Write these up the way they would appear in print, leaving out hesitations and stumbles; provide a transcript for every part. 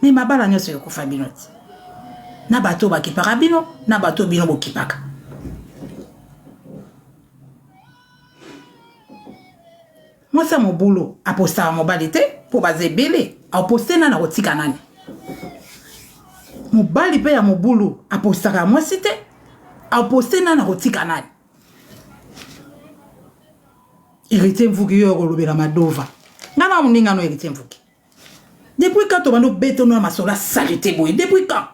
Me mabala nyonso ekufa bino ti. Na bato bakipaka bino, na bato bino bokipaka. Mwasi ya mobulu apostaka mobali te mpo baza ebele, aposte nani akotika nani? Mobali mpe ya mobulu apostaka mwasi te, aposte nani akotika nani? Héritier Mvuki yo okolobela Madova. Nga na moninga no Héritier Mvuki. Depuis quand tobanda obeta no ya masolo ya salite boye? Depuis quand?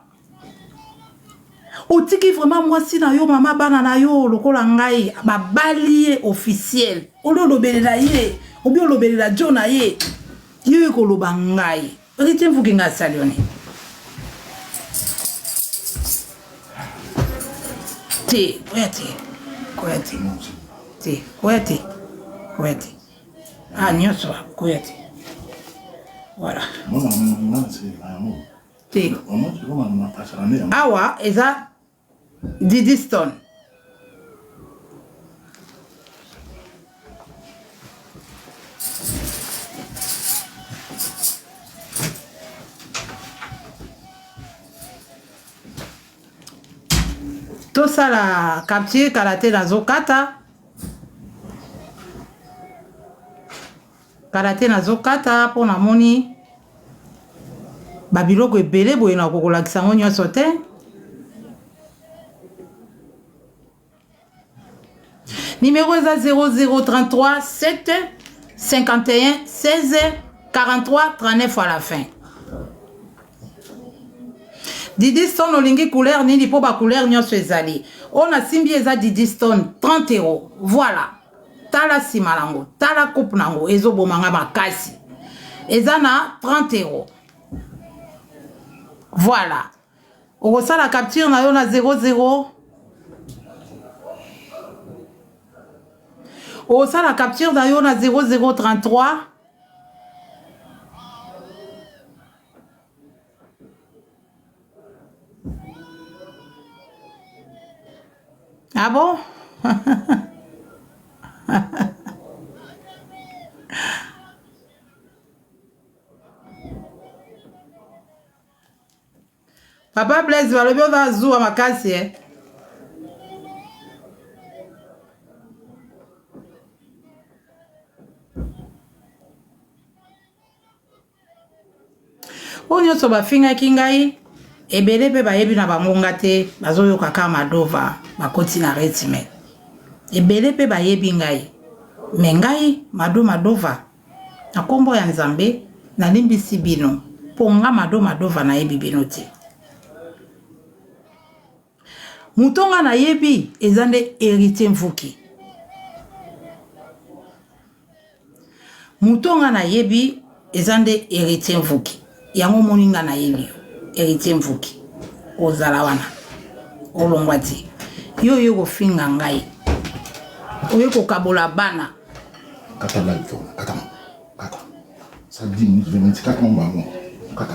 Otiki vraiment mwasi na yo mama bana na yo lokola ngai babali ye officiel. Oli olobelela ye, obi olobelela jo na ye. Yo ekoloba ngai. Héritier Mvuki ngai asali yo nini? Te, koya te. Koya te. Te, koya te. Koya te. Ah, nyonso koya te. Voilà. Te. Awa eza Didi Stone. Tosala capture kala te nazokata. Kala te nazokata mpo namoni babiloko ebele boye nakokolakisa yango nyonso te. Numero eza 0033 7 51 16 43 39 à la fin. Didi Stone olingi couleur nini mpo ba couleur nyonso ezali. Oyo nasimbi eza Didi Stone 30 euros. Voilà. Tala nsima nango, tala coupe nango ezoboma nga makasi. Eza na 30 euros. Voilà. Okosala capture na yo na 00 Osala capture na yo na 0033 Ah bon? Papa Blaise balobi oza zuwa makasi eh. Oyo nyonso bafingaki ngai ebele mpe bayebi na bango nga te, bazoyoka kaka Madova bakoti na rythme. Ebele mpe bayebi ngai me ngai Mado Madova na kombo ya Nzambe nalimbisi bino mpo nga Mado Madova nayebi bino te. Moto nga nayebi eza nde Heritier Mvuki. Moto nga nayebi eza nde Heritier Mvuki. Yango omoni nga nayebi yo. Heritier Mvuki. Ozala wana. Olongwa te. Yo oye kofinga ngai. Oye kokabola bana. Kata live, kata. Kata. Ça 10 minutes, 20 minutes, kata bango. Kata.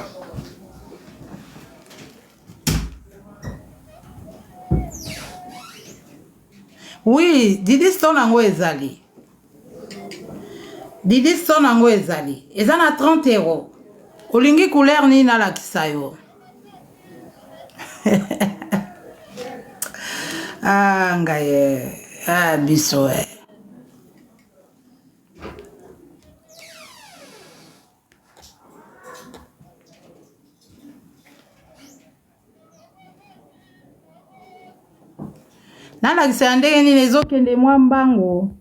Oui, Didi Stone yango ezali. Didi Stone yango ezali. Eza na 30 euros. Olingi couleur nini nalakisa yo? ah ngai eh. ah biso eh. Nalakisa ya ndenge nini ezokende mwa mbangu.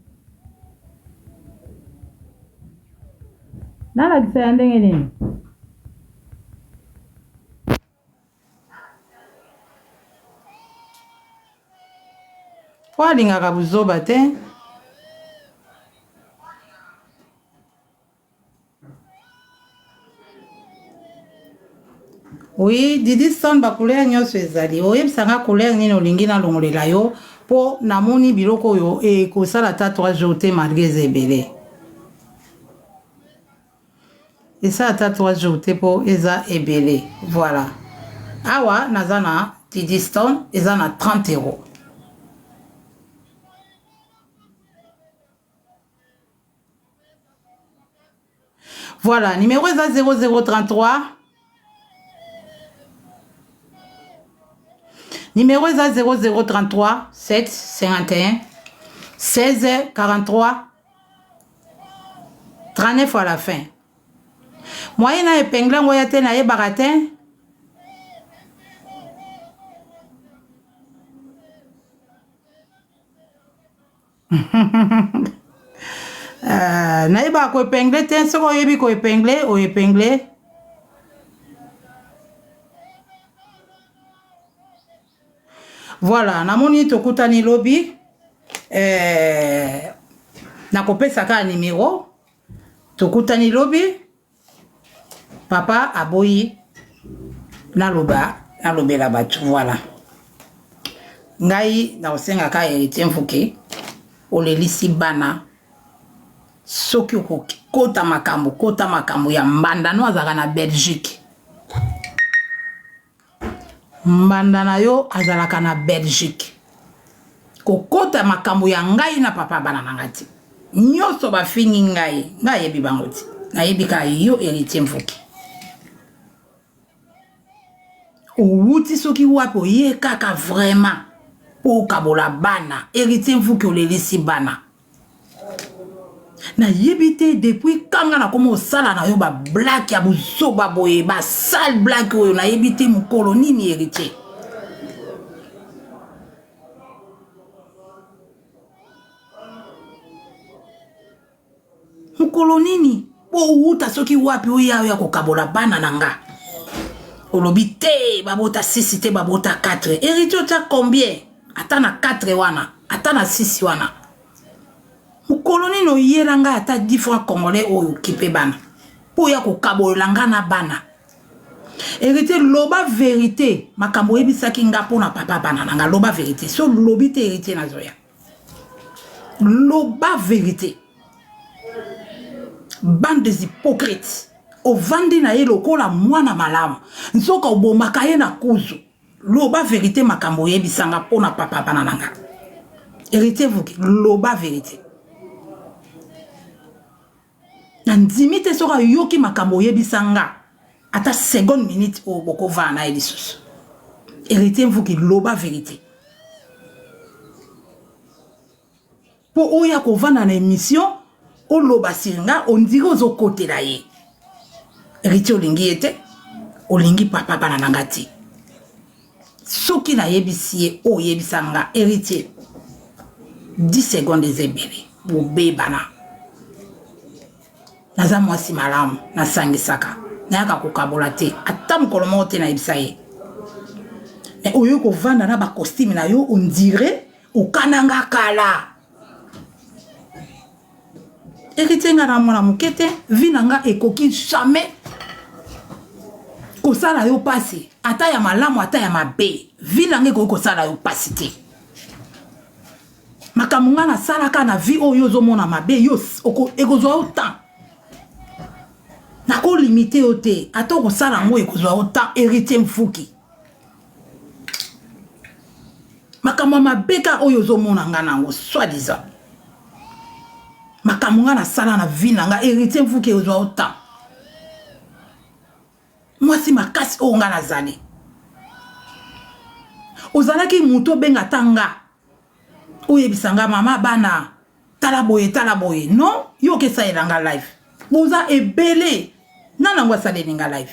Nalakisa ya ndenge nini? Po alingaka buzoba te. Oui, Didi Stone ba couleur nyonso ezali. Oyebisa nga couleur nini olingi nalongolela yo po namoni biloko oyo ekosala ata 3 jours te malgré eza ebele. Esala ata 3 jours te po eza ebele. Voilà. Awa naza na Didi Stone eza na 30 euros. Voilà, numéro eza 0033. Numero eza 0033 7 51 16 43 39 à la fin. Moyen na epingle yango ya te nayebaka te. Euh, nayebaka koepingle te soki oyebi koepingle oepingle voilà namoni tokutani lobi eh, nakopesa kaka nimero tokutani lobi Papa aboyi naloba nalobela bato voilà. Ngai nakosenga ka Heritier Mfuke olelisi bana soki okokota makambo kota makambo ya mbanda no azalaka na Belgique. Mbanda na yo azalaka na Belgique. Kokota makambo ya ngai na papa bana na ngai te. Nyoso bafingi ngai, ngai ayebi bango te. Nayebi kaka yo Heritier Mvuki. Owuti soki wapi oye kaka vraiment po okabola bana. Heritier Mvuki olelisi bana. Nayebi te depuis quand nga nakoma osala na yo ba blague ya buzoba boye ba sale blague oyo nayebi te mokolo nini héritier. Mokolo nini po owuta soki wapi oya oya kokabola bana na nga olobi te babota 6 te babota 4 héritier otya combien ata na 4 wana ata na 6 wana mokolo nini oyela ngai ata 10 francs congolais oyo okipe bana mpo oya kokabolela ngai na bana héritier loba verité makambo oyebisaki nga mpo na papa bana na nga loba verité so lobi te héritier nazoya loba verité bande des hypocrites ovandi na ye lokola mwana malamu nzoka obomaka ye na kuzu Loba verite makambo oyebisa nga pona papa bana na nga. Heritier Vuki, loba verite. Na ndimi te soki ayoki makambo oyebisa nga ata seconde minute oyo bokovaa na ye lisusu. Heritier Mvuki, loba verite. Po oya kovanda na emission oloba sur nga on dirait ozo kotela ye. Heritier olingi ye te, olingi papa bana na nga te. Soki nayebisi ye oyo oyebisa nga Heritier 10 secondes eza ebele bobebana. Naza mwasi malamu nasangisaka nayaka kokabola te ata mokolo moko te nayebisa ye. Mais oyo kovanda na ba costume na yo on dirait Okana nga kala. Héritier nga na mwana moke te, vie na nga ekoki jamais kosala yo pasi ata ya malamu ata ya mabe. Vie na nga ekoki kosala yo pasi te. Makambo nga nasalaka na vie oyo ozomona mabe yo ekozwa yo temps. Nakolimite yo te, ata okosala yango ekozwa yo temps. Héritier Mfuki. Makambo ya mabe kaka oyo ozomona nga na yango soit disant makambo nga nasala na vie na nga héritier mfuki ozwa yo temps mwasi makasi oyo nga nazali ozalaki moto obenga ata nga oyebisa nga mama bana tala boye tala boye non yo okesalela nga live boza ebele nani yango asaleli nga live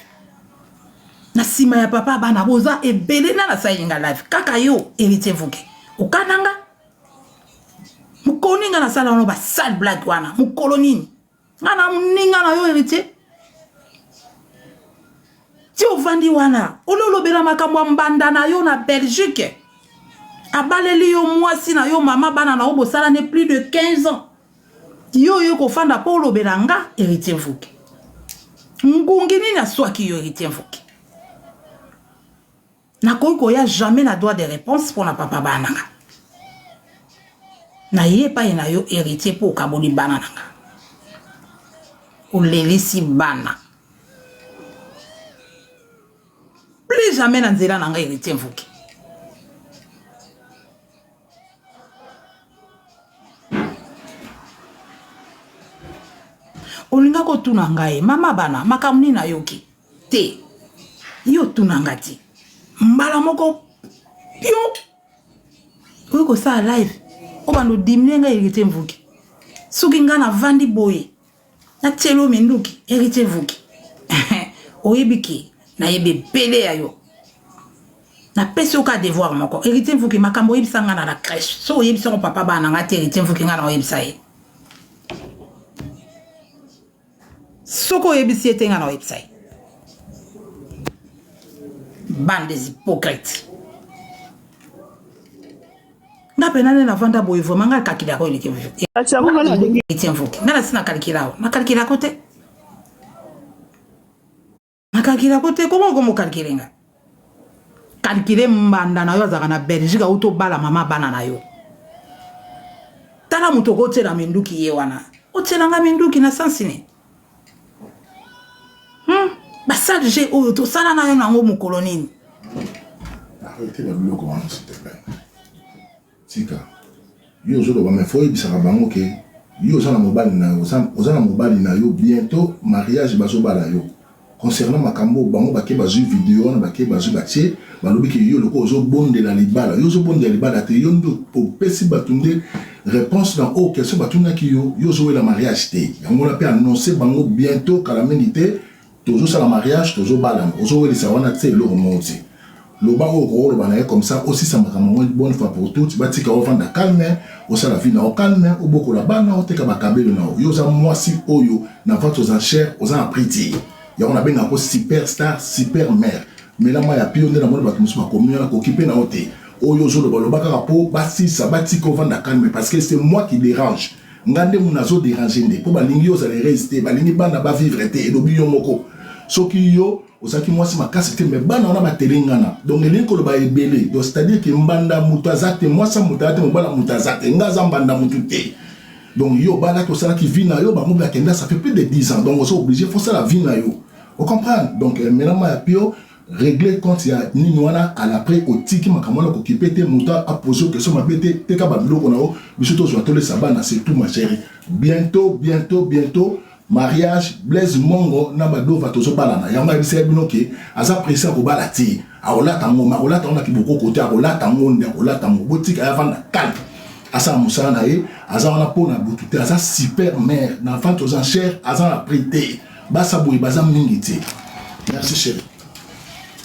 na nsima ya papa bana boza ebele nani asaleli nga live kaka yo héritier vuke okana nga mokolo nini nga nasala wana basale blague wana mokolo nini nga na moninga na yo héritier ti ovandi wana ololobela makambo ya mbanda na yo na belgique abaleli yo mwasi na yo mama bana na yo bosalani plus de 15 ans yo oye kofanda mpo olobela nga héritier mfuki ngungi nini aswaki yo héritier mfuki Nakoki koya jamais na droit de reponse pona papa bana na nga. Naye epai na yo heritier po okaboli bana na nga. Olelisi bana. Plus jamais na nzela na nga heritier mvuki. Olinga kotuna ngai mama bana makambo nini nayoki te yo otuna nga te mbala moko. Pion! Oyo kosala live obanda odimine ngai Héritier Mvuki. Soki ngai navandi boye natieli yo minduki Héritier Mvuki oyebi ke nayebi ebele ya yo. Napesi yo kaka devoir moko Héritier Mvuki, makambo oyebisa ngai na la crèche, soki oyebisi yango papa bana na ngai te, Héritier Mvuki, ngai na oyebisa ye. Soki oyebisi ye te, ngai na oyebisa ye. Bande des hypocrites. Nga pena nde navanda boye vraiment nga calculaka oyo eleki Héritier Mvuki. Nga nasi na calcula awa, na calculaka te. Na calculaka te, comment okomo calculer nga? Calculer mbanda na yo azalaka na Belgique auti obala mama bana na yo. Tala moto okotiela minduki ye wana. Otiela nga minduki na sens nini? Basale je oyo tosala na yo nango mokolo nini? Arrêtez ba biloko wana s'il te plaît. Tika. Yo ozoloba mais faut oyebisaka bango ke yo oza na mobali na yo, oza na mobali na yo bientot mariage bazobala yo. Concernant makambo oyo bango bake bazui video wana bake bazui batie balobi ke yo lokola ozobondela libala, yo ozobondela libala te, yo nde opesi batu nde reponse na oyo question batunaki yo, yo ozowela mariage te. Yango wana pe annonce bango bientot kala mingi te Tozo sala mariage tozo balana ozo welisa wana tse eloko moko tse loba oyo okoki koloba na ye comme ça osisa makambo yango une bonne fois pour toutes batika yo ovanda calme osala vie na yo calme obokola bana oteka ba kabelo na yo yo oza mwasi oyo na vente aux enchères oza na prix te yango nabengaka ko super star super mère mela mayi ya pio nde namoni bato mosusu bakomi wana kokipe na yo te oyo ozoloba loba kaka po basisa batika ovanda calme parce que c'est moi qui dérange Nga nde nazo deranger nde po balingi yo ozala heureuse te, balingi bana ba vivre te, elobi yo moko. Soki yo ozalaki mwasi makasi te mais bana wana batelengana. Donc elingi koloba ebele. Donc c'est à dire que mbanda mutu aza te, mwasi ya mutu aza te, mobali ya mutu aza te. Nga aza mbanda mutu te. Donc yo obalaki osalaki vie na yo, bango bakenda ça fait plus de 10 ans. Donc oza obligé faut osala vie na yo. O comprendre? Donc mela mayi ya pio. Regler compte ya nini wana à l'après otiki makambo wana kokipe te moto a pose yo question mabe te teka ba biloko na yo biso tozwa tolesa bana c'est tout ma chérie bientôt bientôt bientôt mariage Blaise Mongo na Madova tozobalana yango ayebisaki bino ke aza presse ya kobala te akolata yango ma akolata yango na kibokoko te akolata yango nde akolata yango botika ye avanda calme asala mosala na ye aza wana mpo na butu te aza super mère na vente aux enchères aza na prix te Basa boye baza mingi te. Merci chérie.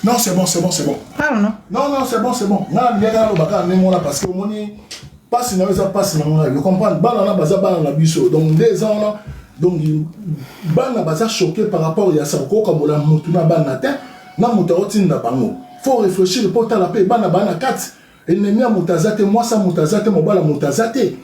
Non, c'est bon, c'est bon, c'est bon. Parle, non? Non, non, c'est bon, c'est bon. Nga ndenge naloba kaka ndenge wana parce que omoni pasi na yo eza pasi na ngai. You comprendre? Bana na baza bana na biso. Donc nde eza wana donc bana baza choqué par rapport ya ça kokabola mutu na bana te na moto aotinda bango. Faut réfléchir po tala pe bana bana kati. Ennemi ya moto aza te, mwasi ya moto aza te, mobali ya moto aza te.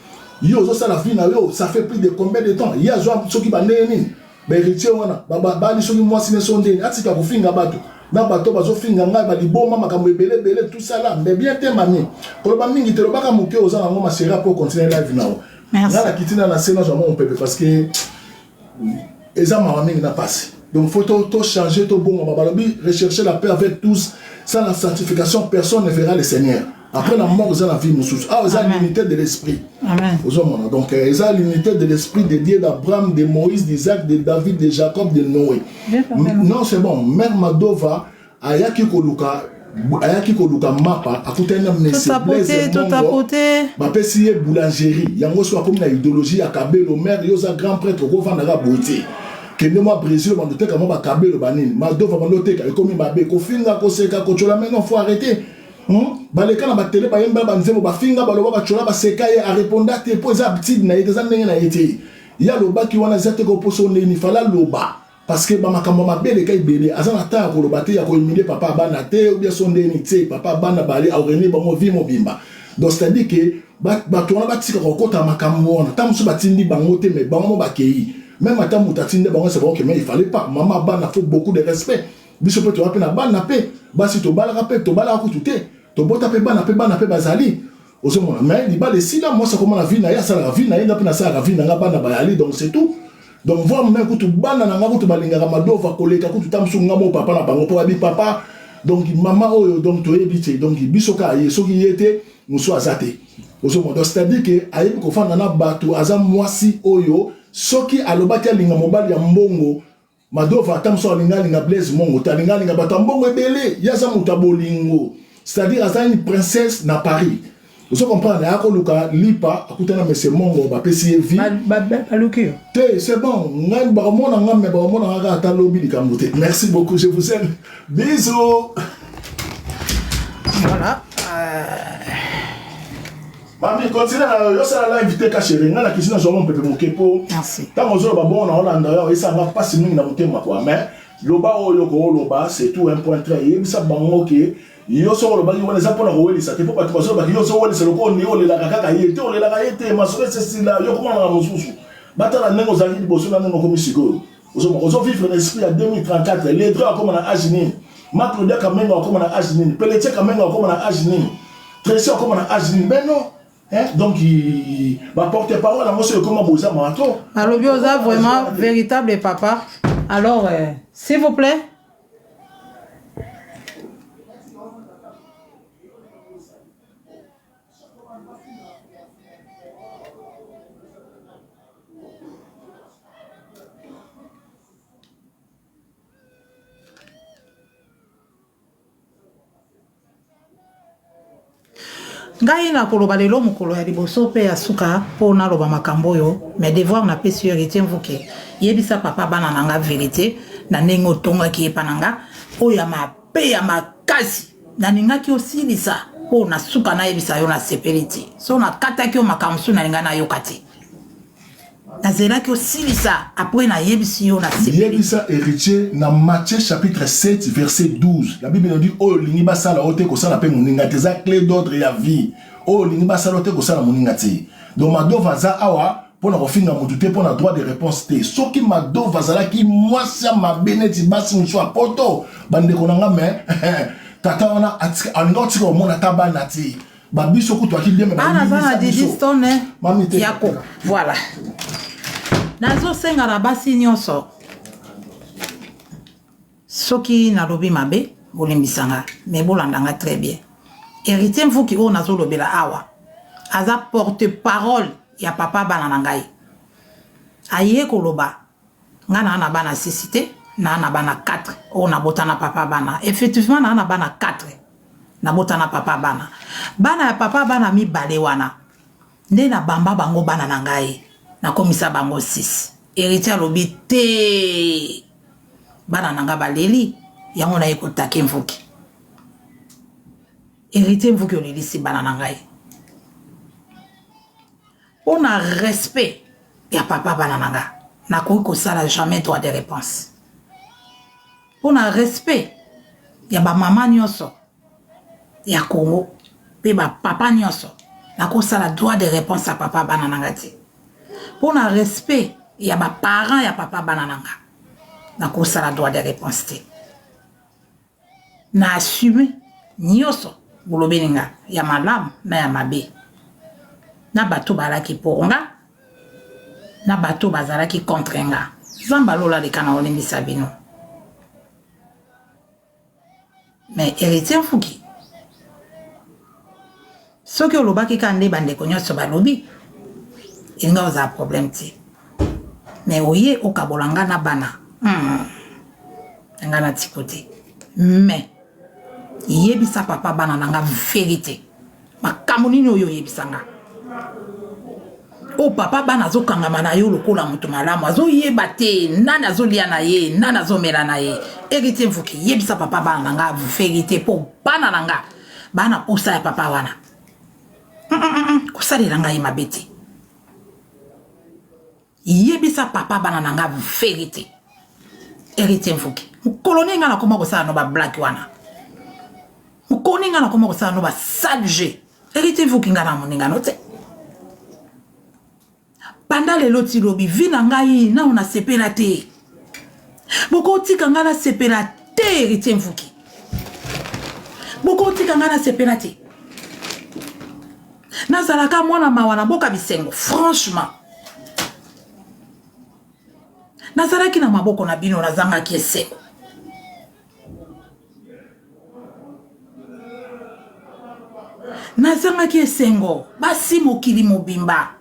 Yo ozosala vie na yo, ça fait plus de combien de temps? Ye azwa soki ba ndenge nini? Ba héritier wana babali soki mwasi ne so ndenge atika kofinga bato na bato bazofinga ngai baliboma makambo ebele ebele tout ça là mais bien te mami koloba mingi te lobaka moke oza nango ma chérie po continuer live na yo nga na kiti na na se nazwa mwa mopepe parce que eza mawa mingi na pasi donc faut to, to changer to bongama balobi rechercher la paix avec tous sans la sanctification personne ne verra le Seigneur après la mort eza na vie mosusu awa eza l'unité de l'esprit ozomona donc euh, eza l'unité de l'esprit de Dieu d'Abraham de Moïse d'Isaac de David de Jacob de Noé non c'est bon mère Madova Ayaki koluka ayaki koluka mapa akutani na monsieur Blaise Mongo bapesi ye boulangerie yango soki akomi na idéologie ya kabelo mère yo oza grand prêtre okovandaka boye te kende mwa Brésil bando teka mwa bakabelo banini madova bando teka ekomi mabe kofinga koseka kotyola mais non faut arrêter hmm? baleka na batele bayemba banzembo bafinga baloba batyola baseka ye areponda te mpo eza habitude na ye te eza ndenge na ye te ye alobaki wana eza te koposo ndeni fala aloba Parce que ba makambo mabe eleka ebele aza na temps ya koloba te ya ko humilier papa ya bana te ou bien so ndeni tse papa ya bana bale au renier bango vie mobimba donc c'est à dire que bato wana batika kokota makambo wana ntango mosusu batindi bango te mais bango mo bakei même ata moto atindi bango c'est bango que mais il fallait pas mama bana faut beaucoup de respect biso mpe toza mpe na bana mpe basi tobalaka mpe tobalaka kutu te tobota mpe bana mpe bana mpe bazali ozomona mais libala esila mwasi akoma na vie na ye asalaka vie na ye nga mpe nasalaka vie na nga bana bayali donc c'est tout donc voir même kutu bana na nga kutu balingaka madova koleka kutu ta mosusu nga mo papa na bango mpo babi papa donc mama oyo donc toyebi te donc biso kaka ye soki ye te mosusu aza te ozomona donc c'est à dire que ayebi kofanda na bato aza mwasi oyo soki alobaki alinga mobali ya mbongo Madova ata mosusu alinga alinga Blaise Mongo te alinga alinga bato ya mbongo ebele ye aza moto ya bolingo. C'est-à-dire aza une princesse na Paris. Ozo comprendre, aya koluka lipa akutana monsieur Mongo bapesi ye vie. Baluki yo. Te, c'est bon. Ngai bakomona nga mais bakomona nga kaka ata lobi likambo te. Merci beaucoup, je vous aime. Bisous. Voilà. Mami, continue na yo sala live te ka chérie. Nga na kisi na zwa mpepe moke po. Merci. Tango ozoloba bongo na olanda yo esanga pasi mingi na motema quoi. Mais loba oyo koloba c'est tout un point très yebisa bango ke yo soki olobaki wana eza mpona kowelisa te mpo bato bazolobaki yo ozowelisa lokola nde olelaka kaka ye te olelaka ye te masolo esesila yo komonaka mosusu batala ndenge ozalaki liboso na ndenge okomi sikoyo ozovivre na esprit ya 2034 ledre akoma na age nini ma claudia kamengo akoma na age nini peletie kamengo akoma na age nini tracy akoma na age nini mais non Hein? Donc, ba porte-parole yango soki ekoma boza mawa to. Alobi oza vraiment véritable papa. Alors, euh, s'il vous plaît. Ngai nakoloba lelo mokolo ya liboso pe ya suka po naloba makambo oyo mais devoir napesi yo Heritier Mvuke yebisa papa bana na nga verite na ndenge otongaki ye pa na nga oyo ya mabe ya makasi nalingaki osilisa po na suka nayebisa yo nasepeli te so nakataki yo makambo mosusu nalinga nayoka te nazelaki osilisa après nayebisi yo na yebisa héritier na Matthieu chapitre 7 verset 12 la bible nous dit oyo olingi basala oyo te kosala mpe moninga te eza clé d'ordre ya vie oyo olingi basala oyo te kosala moninga te donc madova aza awa mpo na kofinga motu te mpo na droit de réponse te soki madova azalaki mwasi ya mabe neti basi mosusu ya poto bandeko na nga me tata wana alinga otika komona ata bana te ba biso kutu aki bien mais ah, naza na Didi Stone yako voilà nazosenga na basi nyonso soki nalobi mabe bolimbisa nga mais bolanda nga très bien héritier mvuki oyo nazolobela awa aza porte parole ya papa bana na ngai aye koloba nga naa na bana sisi te naa na bana 4 oyo nabota na papa bana effectivement naa na bana 4 Nabota na papa bana. Bana ya papa bana mibale wana nde na bamba bango bana na ngai nakomisa bango 6. Heritier alobi te bana na ngai baleli yango naye kotake mvuki. Heritier mvuki olelisi bana na ngai mpo na respect ya papa bana na ngai nakoki kosala jamais droit de réponse. Pona respect ya ba mama nionso ya Congo pe ba papa nionso nakosala droit de reponse ya papa bana na nga te. Pona respect ya ba parents ya papa bana na nga nakosala droit de reponse te. Na assume nionso bolobeli nga ya malamu na ya mabe na bato balaki pour nga na bato bazalaki contre nga. Nzambe alola aleka na olimbisa bino. Mais Heritier Mfuki soki olobaki kaka nde bandeko nyonso balobi elinga ozala problème te mais oye okabola nga na bana hmm. nga na tiko te mais yebisa papa bana na nga verite makambo nini oyo oyebisa nga oyo papa bana azokangama na yo lokola moto malamu azoyeba te nani azolia na ye nani azomela na ye héritier mvuki yebisa papa bana na nga verite mpo bana na nga bana posa ya papa wana mm, mm, mm, kosalela ngai mabe te Yebisa papa bana na nga verite. Heritier Mfuki. Mokolo nini nga nakoma kosala no ba blague wana. Mokolo nini nga nakoma kosala no ba sale jeu. Heritier Mfuki nga na moninga no te. Banda lelo ti lobi vie na ngai nao nasepela te. Bokotika nga nasepela te Heritier Mfuki. Bokotika nga nasepela te. Nazalaka mwana mawa na mboka bisengo franchement. Nazalaki na maboko na bino nazangaki esengo. Nazangaki esengo basi mokili mobimba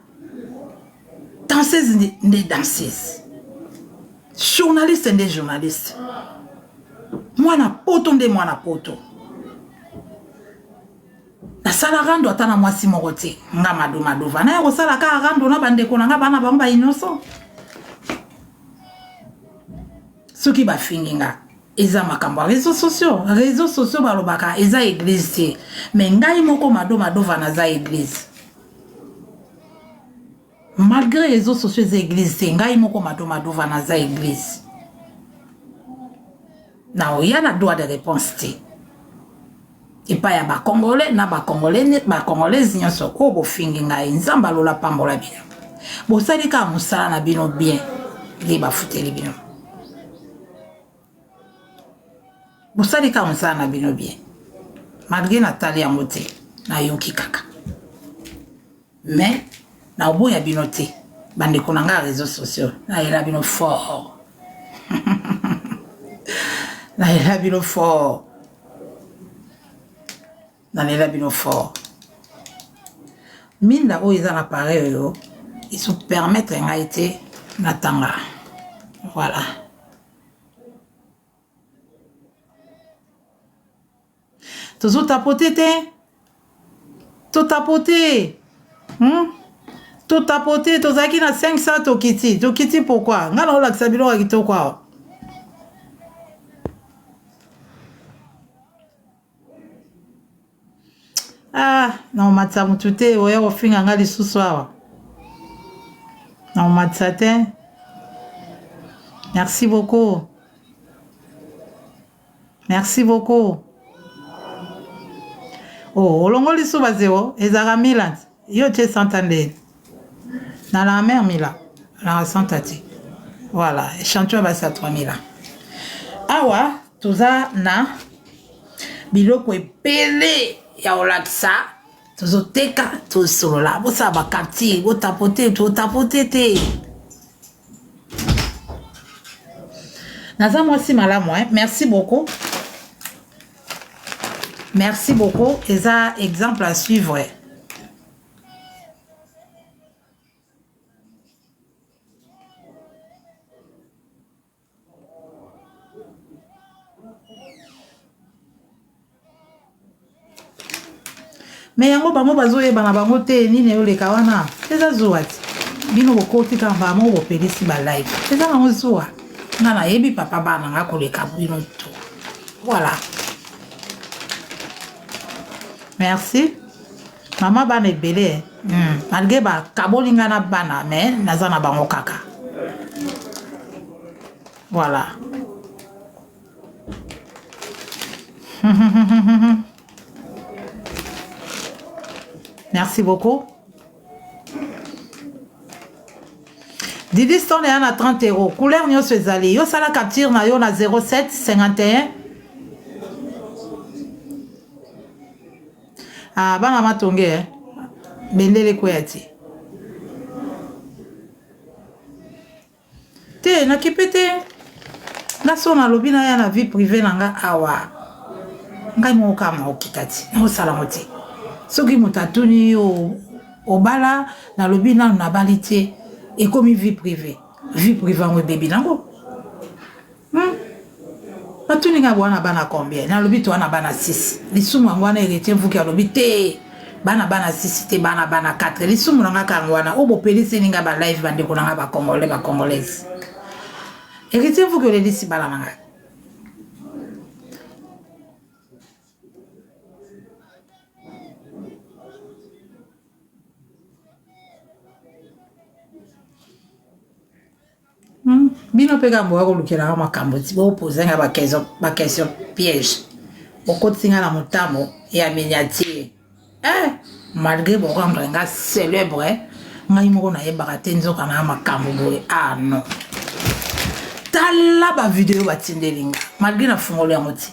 danseuse nde danseuse journaliste nde journaliste mwana poto nde mwana poto. Nasala rando ata na mwasi moko te. Nga Mado Madova naya kosala kaka rando na bandeko na nga bana bango ba innocent. Soki bafingi nga eza makambo ya réseaux sociaux. Réseaux sociaux balobaka eza église te. Mais ngai moko Mado Madova naza église. Malgré réseaux sociaux eza église te, ngai moko Mado Madova naza église. Na oya na droit de réponse te. Epai ya ba congolais na ba congolais ba congolaise nyonso oyo bofingi ngai, Nzambe alola pambola bino. Bosali kaka mosala na bino bien, nde bafuteli bino. Bosali kaka mosala na bino bien. Malgré natali yango te, nayoki kaka. Mais nakoboya bino te bandeko na ngai ya réseaux sociaux, nayela bino fort. Nayela bino fort. Nalela bino fort. Minda oyo eza na appareil oyo ezo permettre ngai te natanga. Voilà. Tozo tapoter te. To tapoter. To tapoter, tozalaki na 500 tokiti. Tokiti pourquoi? Nga na olakisa biloko ya kitoko awa. Ah, na omatisa mutu te, oya kofinga nga lisusu awa. Na omatisa te. Merci beaucoup. Merci beaucoup. Oh, olongoli suba zero, ezalaka Milan. Yo tie santa nde. Na la mère Mila. Na santa te. Voilà, échantillon basi ya 3000. Awa, toza na biloko ebele ya kolakisa tozoteka tosolola bosala bakaptire botapote totapote te naza mwasi malamu eh? Merci beaucoup, merci beaucoup, eza exemple à suivre. Me yango bango bazoyeba na bango te nini eyoleka wana eza zuwa ti bino bokoti kaka mbala moko bopelisi ba live eza nango zuwa. Nga nayebi papa bana nga koleka bino to. Voilà, merci mama bana ebele. Malgré bakaboli nga na bana, mais naza na bango kaka. Voilà. Merci beaucoup. Didi Stone ya na 30 euros. Couleur nyonso ezali. Yo sala capture na yo na 07 51. Ah, bana matonge eh. Bendele kweya ti. Te, nakipe te. Nga so nalobi naya na vie privée na nga awa. Ngai moko kaka nakokita ti. Nakosala ngo te. Soki moto atuni yo obala, nalobi nanu nabali te. Ekomi vie privée. Vie privée yango ebebi nango. Batuni nga bwana bana combien? Nalobi to wana bana 6. Lisumu yango wana héritier Mvuki alobi te. Bana bana 6 te, bana bana 4. Lisumu na nga kango wana. O bopeliseli nga ba live bandeko na nga ba congolais ba congolaise. Héritier Mvuki olelisi bana na nga. Bino mpe kaka boya kolukelaka makambo ti bopoze nga ba question piège, bokotisi nga na motambo ya miniature eh, malgré borendre nga célèbre, ngai moko nayebaka te nzoka na makambo boye. Ah non, tala ba video batindeli nga malgré nafungoli yango ti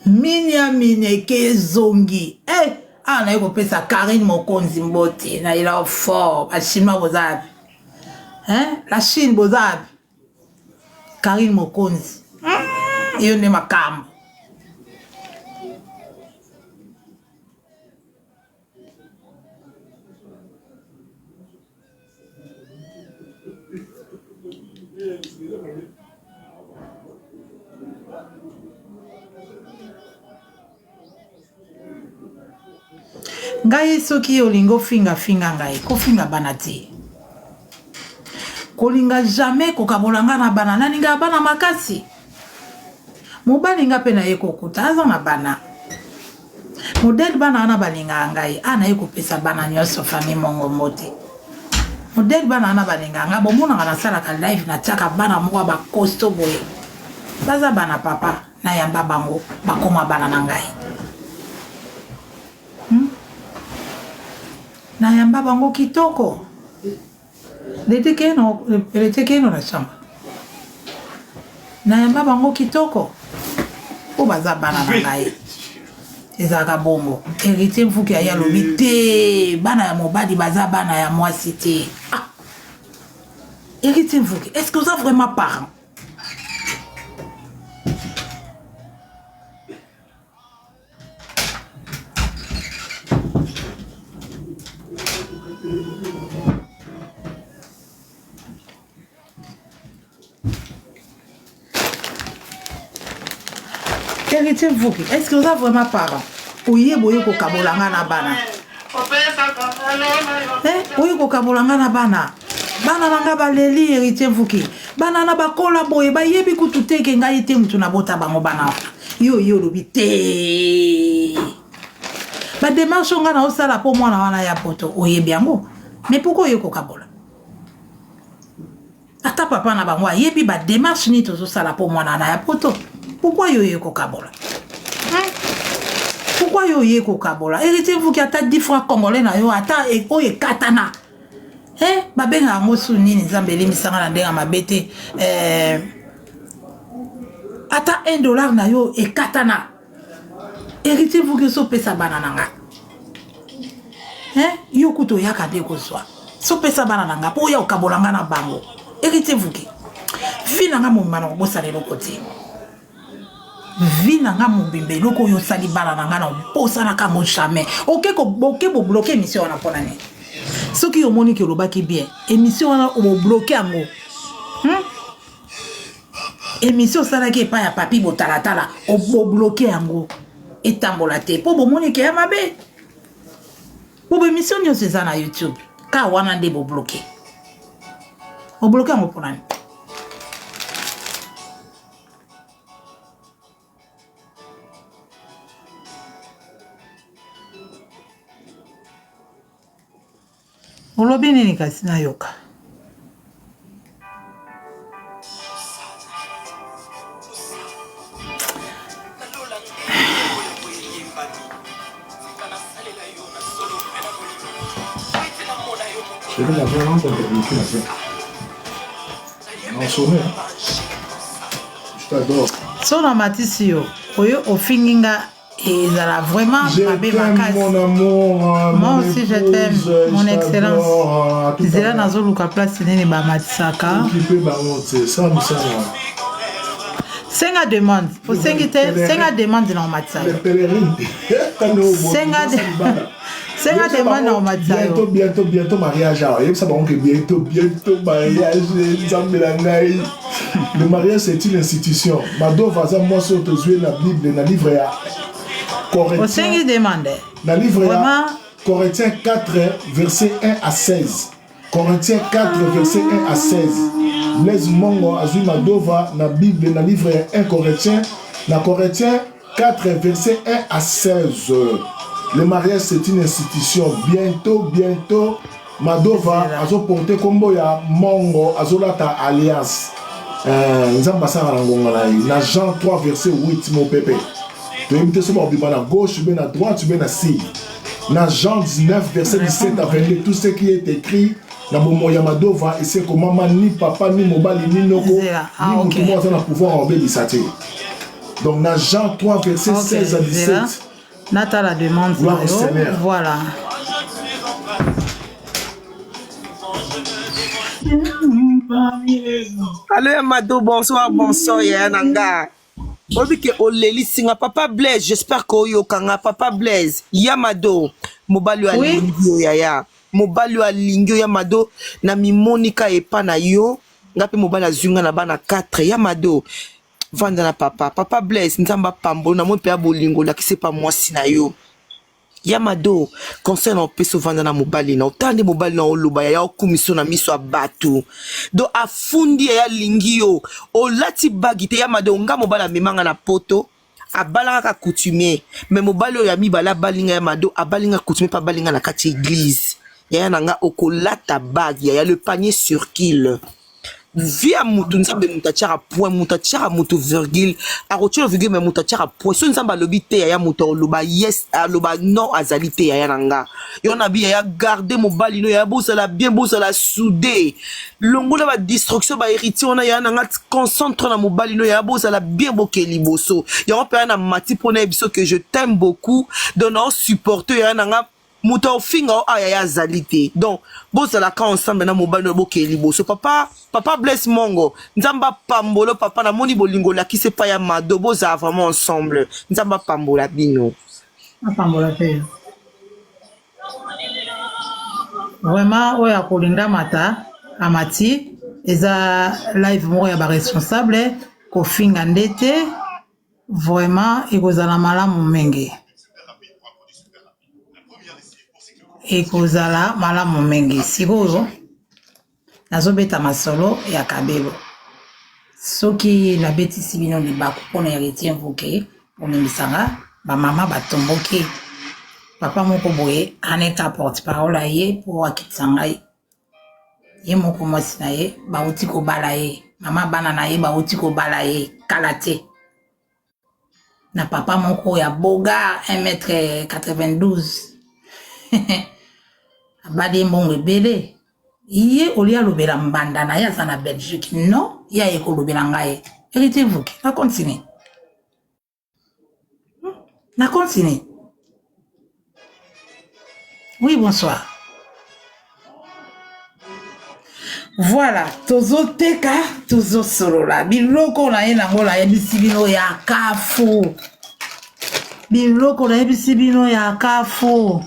minia minia eke ezongi eh, awa naye kopesa Karine Mokonzi mbote nayela fort. Bachinois boza wapi? Hein? La Chine boza wapi? Karine Mokonzi yo nde makambo. Ngai soki olingi ofinga finga ngai, kofinga bana te. Kolinga jamais kokabola ngai na bana, nalingaka bana makasi. Mobali nga pe naye kokuta aza na bana. Modèle bana wana balingaka ngai, a naye kopesa bana nyonso famille mongo mbote. Modèle bana wana balingaka ngai, bomonaka nasalaka live natiaka bana moko ya ba costaud boye. Baza bana papa, nayamba bango bakoma bana na ngai. Hmm? Nayamba bango kitoko. Lete keno, lete keno na chambre. Nayamba bango kitoko. Po baza bana na ngai. Ezalaka bongo. Héritier Mfuki aye alobi te bana ya mobali baza bana ya mwasi te. Ah. Héritier Mfuki, est-ce que oza vraiment parent? Héritier Mvuki, est-ce que oza vraiment parent? Oye boye kokabola nga na bana. Eh, oye kokabola nga na bana. Bana na nga baleli Héritier Mvuki. Bana na bakola boye bayebi kutu te ke ngai te mutu nabota bango bana wana. Yo yo olobi te. Ba démarche nga na osala po mwana wana ya poto oyebi yango. Mais pourquoi oye kokabola? Ata papa na bango ayebi ba démarche nini tozosala po mwana wana ya poto. Pourquoi yo oye kokabola? Hein? Pourquoi yo oye kokabola? Héritier Mvuki ata 10 francs congolais na yo ata oyo ekatana. Eh, babenga yango su nini nzambe elimbisa nga na ndenge ya mabe te eh, ata 1 dollar na yo ekatana héritier vuki osopesa bana na nga eh, yo kutu oyaka nde kozwa sopesa bana na nga mpo oya okabola nga na bango héritier vuki vi na nga mobimba na kobosana eloko te vie na nga mobimba eloko oyo osali bana na nga na obosanaka yango jamais oke oke bobloke émission wana mpo na nini soki omoni ke olobaki bien émission wana obobloke yango hmm? émission osalaki epai ya papi botalatala obobloke yango etambola te mpo bomoni ke ya mabe mpo baémission nyonso eza na youtube ka wana nde bobloke obloke yango mpo na nini Olobi nini kasi nayoka. So na matisi yo oyo ofingi nga ezala vraiment mabe makasi mon amour moi aussi je t'aime mon excellence zela nazoluka place nini bamatisaka senga demande osengi te senga demande na omatisa yo senga senga demande na omatisa yo bientôt bientôt bientôt mariage awa yebisa bango ke bientôt bientôt mariage nzambe na ngai le mariage c'est une institution madova aza mwasi oyo tozwi na bible na livre ya osengi demande na livre ya Corinthiens 4 verset 1 à 16 Corinthiens 4 verset 1 à 16 Blaise Mongo azwi Madova na Bible na livre ya 1 Corinthiens na Corinthiens 4 verset 1 à 16 le mariage c'est une institution bientôt bientôt Madova azo porte kombo ya Mongo azolata alliance euh, nzambe asalaka na ngonga na ye na Jean 3 verset 8 mopepe toyebi te soki bakobima na gauche be na droite be na sud na Jean 19 verset 17 à 22 tout ce qui est écrit na bomoi ya Madova esi ekomama ni papa ni mobali ni noko ni ah, motu moko aza na pouvoir ya kobebisa te donc na Jean 3 verset okay, 16 à 17 natala demande Gloire au Seigneur. Voilà. Allo ya Mado, bonsoir, bonsoir yaya na nga. Oyebi ke olelisi nga papa Blaise, j'espère que oyoka nga papa Blaise, ya Mado, mobali oyo Oui. alingi yo yaya. Mobali oyo alingi yo ya Mado, na mimonika epa na yo, nga pe mobali azwi nga na bana 4 ya Mado. Vanda na papa. Papa Blaise, Nzambe apambola, namoni mpe ya bolingo olakisi epa mwasi na yo. Ya Mado, conseil na opesa ovanda na mobali na otala nde mobali na oloba yaya okumisa na miso ya bato do afundi yaya alingi yo olati bagi te ya Mado nga mobali amemanga na poto abalaka kaka coutumier mais mobali oyo ya mibale abali nga ya Mado abali nga coutumier mpe abali nga na kati ya eglise yaya na nga okolata bagi yaya le panier circule vie ya mutu nzambe mutu atiaka point mutu atiaka mutu virgule akotia virgule mais mutu atiaka point so nzambe alobi te yaya mutu aloba yes aloba non azali te yaya na nga yo na bi yaya garde mobali no yaya bozala bien bozala soude longola ba distraction ba héritier wana yaya na nga concentre na mobali no yaya bozala bien boke liboso yango mpe yaya na mati mpo na ye biso que je t'aime beaucoup donc nao supporte yaya na nga moto aofinga o aya ye azali te donc bozalaka ensemble na mobali oyo bokee liboso papa papa Blaise Mongo nzambe apambolo papa namoni bolingo olakisi epai ya Mado bozala vraiment ensemble nzambe apambola bino apambola mpe vraiment oyo akolinga mata amati eza live moko ya baresponsable kofinga nde te vraiment ekozala malamu mingi ekozala malamu mingi sikoyo nazobeta masolo ya kabelo soki nabetisi bino libaku mpona héritier mvuke bolimbisanga bamama batomboki papa moko boye aneta porte parole aye mpo akitisa ngai ye moko mwasi na ye bauti kobala ye mama bana na ye bauti kobala ye kala te na papa moko ya boga 1 mètre 92 abali ye mbongo ebele ye olie alobela mbanda na ye aza na belgique non ye aye kolobela ngai héritier vuki na continue na continue oui bonsoir voilà tozoteka tozosolola biloko na ye nango nayebisi bino ya kafu biloko nayebisi bino ya kafu.